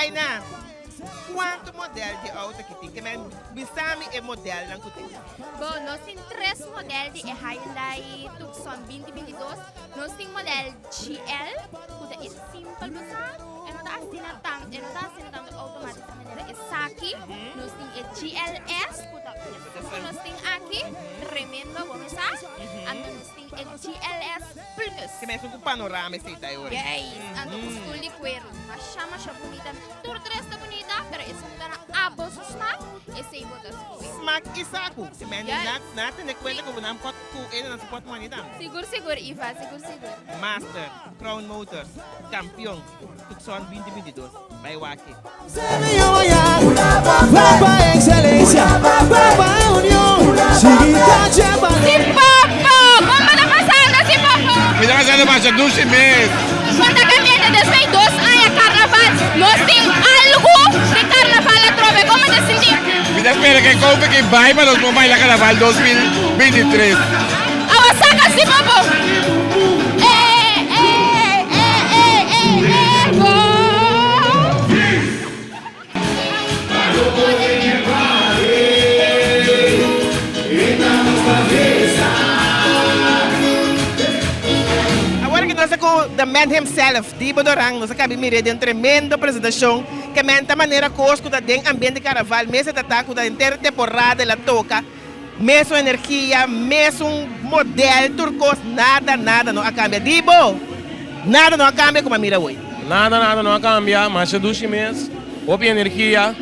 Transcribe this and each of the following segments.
Aina, kuantu model di outo ki tin? Ke men bisa mi e modelnan ku tin. Bon, nos tin tres model di e Hyundai Tucson 2022. Nos tin model GL, ku ta e simpel bo sa. E no ta asina tan, e no ta asina tantu outomático manera esaki. Nos tin e GLS, ku ta esun ku nos tin aki, tremendo bo sa. Anto nos tin e GLS Plus. Ke men esun ku panorama esei ta e ora. Yes, anto ku stul di kueru. Masha masha bunita. Tur tres ta bunita, pero esun ta na abo su smak, esei bo ta skohe. Smak i saku. Ke men Yes. na tene kuenta ku bo nan pot ku e nan su pot money tambe. Sigur sigur Iva, sigur sigur. Master, Crown Motors, Kampion, Tucson 2022. Bai wak-e. Si popo! Kon bo ta pasando si popo? Mi ta pasando masha dushi mes. Kon ta cambiando despues di dos aña carnaval? Nos tin algu di carnaval atrobe. Kon bo ta sinti? Mi ta spera ke kope ki bai pa nos por baila carnaval 2023. Awa saka si popo! Eh eh eh eh eh eh go! Awor ki nos ta ku the man himself, Dibo Doran, nos a kabi mir'é den un tremendo presentashon ke men ta manera kos ku ta den ambiente karaval mes e ta ta ku ta henter temporada el a toka, mesun energia, mesun model, tur kos, nada nada no a kambia. Dibo! Nada no a kambia ku mi a mira awor. Nada nada no a kambia, masha dushi mes, hopi energia,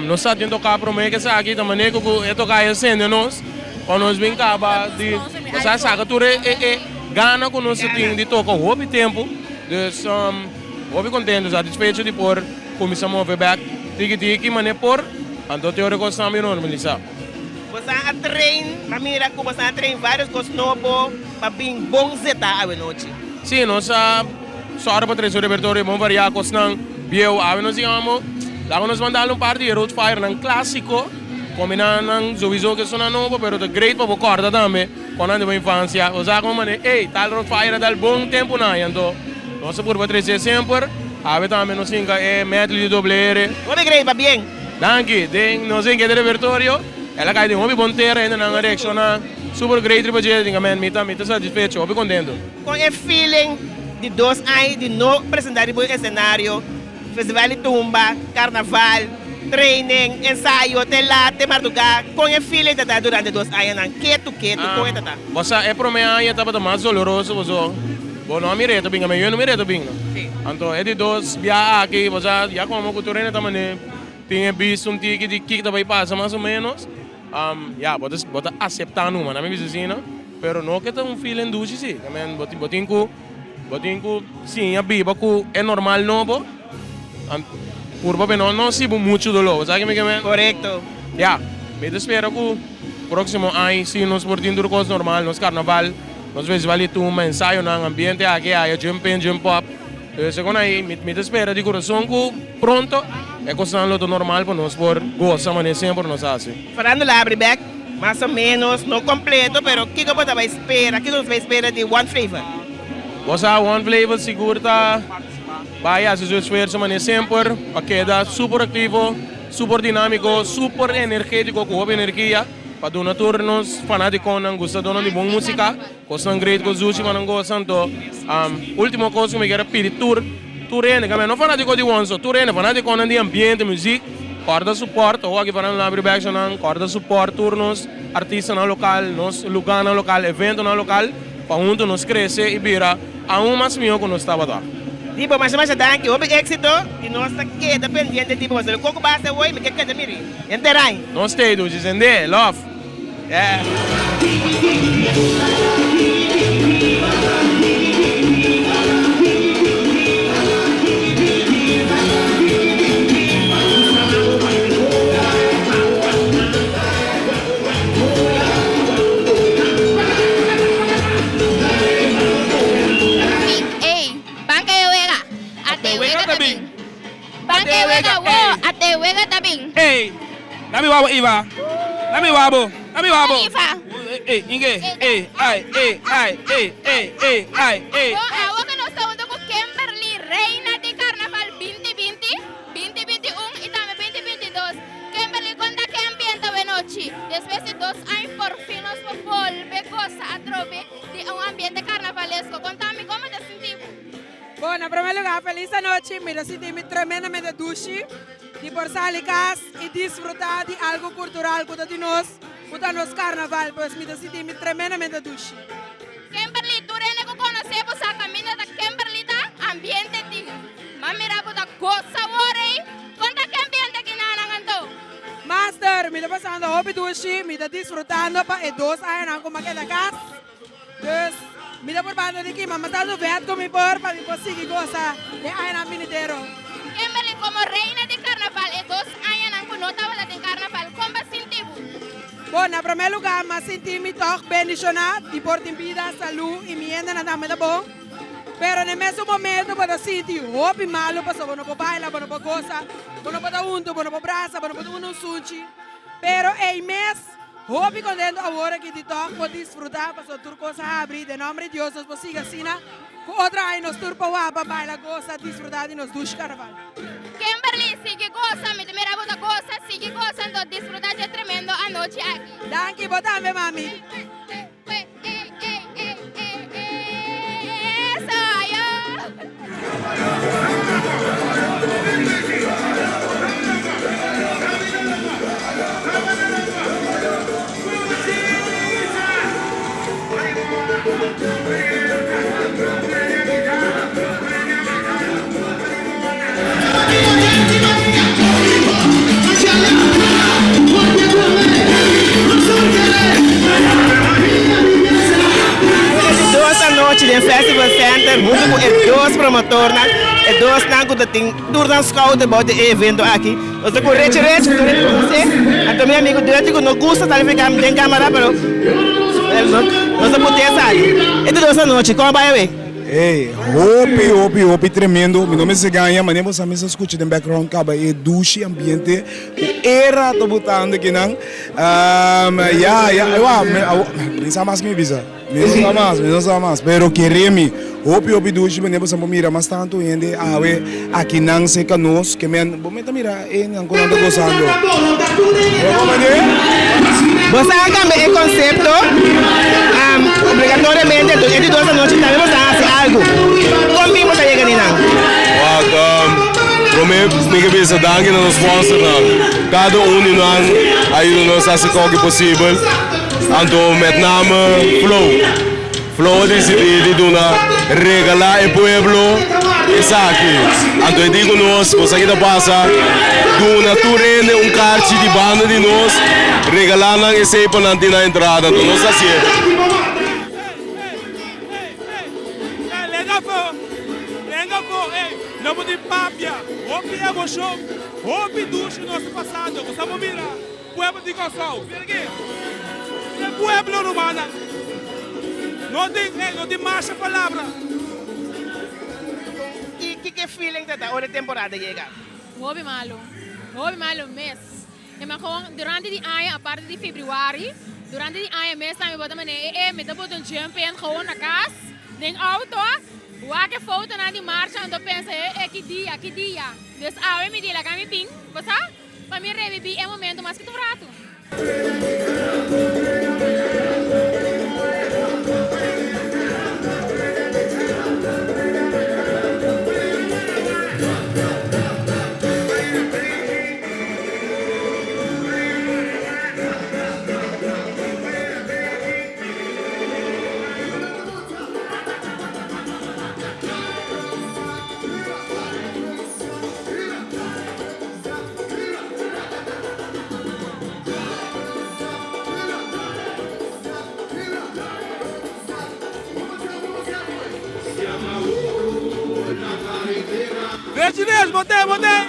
nos sa tin toka prome ke esaki ta manera ku e toka e sende nos pa nos bin kaba di nos a saka tur e e gana ku nos tin di toka hopi tempu, dus hopi kontento, satisfecho di por kuminsa move bek tiki tiki manera por, anto te ora e kosnan bin normalisa. Bosan a train, m'a mira ku bosan a train varios kos nobo pa bin bon zeta awenochi. Sí, nos a sòru pa trese un repertorio bon variá, kosnan bieu. Awe nos digamos, laga nos manda un par di e Road Firenan klásiko, kombiná nan souiso ku esunnan nobo, pero ta great pa bo kòrda tambe kon nan di bo infansia. Bo sa komo manera, ey, tal Road Fire a dal bon tempunan, i anto nos a purba trese semper. Awe tambe nos hinka e medley di Doble R. Hopi great, pabien! Danki. Den nos hinka e repertorio, el a kai den hopi bon tera, hendenan a reakshoná super great riba dje. Dinga men, mi ta mi ta satisfecho, hopi kontento. Kon e feeling di dos aña di no presenta riba un escenario, festival di tumba, carnaval, training, ensayo, te laat, te marduga, kon e feeling ta ta durante dos añanan? Ketu ketu, kon e ta ta? Bo sa e prome aña tabata mas doloroso paso bo no a mira e ta binga, mi yo no mira e ta binga. Anto e di dos bia aki bo sa ya como cu tur hende ta mane tin e bista un tiki di kiko ta bay pasa mas o menos. Ya, bo ta bo ta aseptá numa, nan mi bisa asina, pero no ke ta un feeling dushi si. I mean, bo tin bo tin ku bo tin ku siña biba ku e normal nobo, purba pa e no no hasi bo muchu doló, bo sa ke mi ke men? Korekto. Ya, mi ta spera ku próksimo aña si nos por tin tur kos normal, nos karnaval, nos festival di tumba, ensayonan, ambiente aki aya, jump in, jump up. Segun ahí, mi mi ta spera di kurason ku pronto e kosnan lo ta normal pa nos por gosa manera semper nos a hasi. Fernando Labribek, Mas o menos, no kompleto, pero kiko bo ta bai spera, kiko nos bai spera di One Flavor? Bo sa One Flavor sigur ta bai hasi su esfuerso manera semper pa keda super aktivo, super dinámiko, super energétiko ku hopi energia pa duna tur nos fanátikonan, gustadónan di bon músika. Kosnan great ku zushi pa nan gosa anto ultimo kos ku mi kier a pidi tur tur hende kambia no fanatiko di won so tur hende fanatikonan di ambiente muzik kòrda supòrt oho aki pa nan labri bèkshonan kòrda supòrt tur nos artistanan lokal nos lugánan lokal eventonan lokal pa huntu nos krese i bira aun mas mihó ku nos tabata. Tipo masha masha danki hopi éxito y nos ta keda pendiente tipo pasobra koko basta hoy mi ke keda miri henter ai. Nos stay dushi sende love. Yeah. Ey, banca e wega. Ate wega ta bin. Banca e wega, wo, ate wega ta bin. Ey, na mi wabo Iva. Na mi wabo, na mi wabo. Iva. Ey, inge, ey, ay, ey, ay, ey, ey, ey, ay, ey. Bo, awo cu nos ta hunto cu Kimberly, reina di Carnaval 2020. Carnavalesco. Conta mi, como ta sinti bo? Bon, na prome lugar, feliz anochi. Mi ta sinti mi tremendamente dushi di por sali cas y disfruta di algo cultural cu ta di nos, cu ta nos carnaval. Pues mi ta sinti mi tremendamente dushi. Kimberly, tur hende cu conoce bo sa caminda ta Kimberly ta ambiente tin. M'a mira bo ta goza awor ey. Con ta ki ambiente ki nanan anto? Master, mi ta pasando hopi dushi, mi ta disfrutando pa e dos añanan cu m'a keda cas. Dus, mi ta purbando di kima mas tantu vet cu mi por pa mi por sigui goza den añanan binidero. Kimberly, como reina di carnaval e dos añanan cu no tabata den carnaval, con bo a sinti bo? Bon, na prome lugar m'a sinti mi tog bendiciona di por tin bida, salud y mi hendenan tambe ta bon. Pero na e mesun momento bo ta sinti hopi malo pasobra bo no por baila, bo no por goza, bo no por ta hunto, bo no por brasa, bo no por duna un sunchi. Pero ey mes hopi contento awor aki di tog por disfruta pasobra tur cos a habri. Den nomber di Dios nos por sigui asina cu otro aña nos tur por wapa, baila, goza, disfruta di nos dushi carnaval. Kimberly, sigui goza, mi ta mira bo ta goza, sigui goza anto disfruta dje tremendo anochi aki. Danki, bo tambe mami. Eso, ayo! Dos anochi den Festival Center hunto cu e dos promotornan, e dosnan cu ta tin tur nan schouder bou di e evento aki. Nos ta cu Richie Rich, cu tur hende conoce, anto mi amigo Dirty cu no gusta sali fica den camara pero nos ta putea sali. E di dos anochi, como bay awe? Ey, hopi, hopi, hopi tremendo. Mi no mester gaña, manera bo sa mi sa scucha den background caba e dushi ambiente cu era ta botando akinan. Ya, ya, ewa, mi sa mas ki mi bisa. Mi no sa mas, mi no sa mas. Pero kere mi, hopi, hopi dushi manera bo sa por mira mas tanto hende awe akinan cerca nos ke men, bo mester mira e nan cu nan ta gozando. Bo comprende? Bo sa a cambia e concepto obligatoriamente enton e di dos anochi tambe bo sa haci algo. Con bin bo ta yega di nan? Wak, prome mi ke bisa danki na nos sponsornan. Kada un di nan a yuda nos haci koki posibel. Anto met name Flow. Flow a disidí di duna regalá e pueblo esaki. Anto e di ku nos, bo sa ki ta pasa? Duna tur hende un karchi di banda di nos, regalá nan esei pa nan tin nan entrada. Anto nos hasié. Pueblo di Kòrsou, mira aki, mira e pueblo rumannan, no tin, ey, no tin masha palabra. I kiko e feeling ta ta ora e temporada yega? Hopi malu, hopi malu mes. E man gewoon durante di aña, aparte di februari, durante di aña mes tambe bo ta manera e e mi ta bota un jump in gewoon na kas, den auto, wak e fotonan di marcha anto pensa e e ki dia, ki dia. Dus awe mi di laga mi bin, bo sa? Pa mi rebibí e momento mas ki ta un ratu. Regiles, bo tei, bo tei.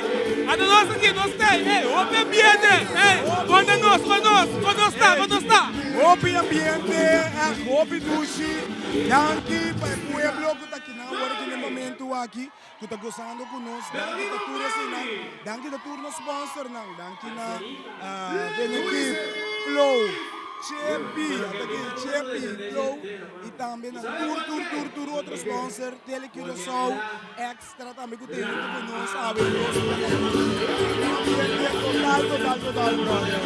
Ata nos aki, nos tei. Ey, hopi ambiente. Ey, konta nos, kon nos, kon nos ta, kon nos ta. Hopi ambiente, echt hopi dushi. Danki pa e pueblo ku ta akinan awor aki na e momento aki. Ku ta gozando ku nos. Danki ta tur eseinan. Danki ta tur nos sponsornan. Danki na Benekip, Flow, Chepi, ata aki Chepi, Flow i tambe na tur tur tur tur otro sponsor, Tele Curaçao, Extra tambe ku ta huntu ku nos awe nos total total total brother.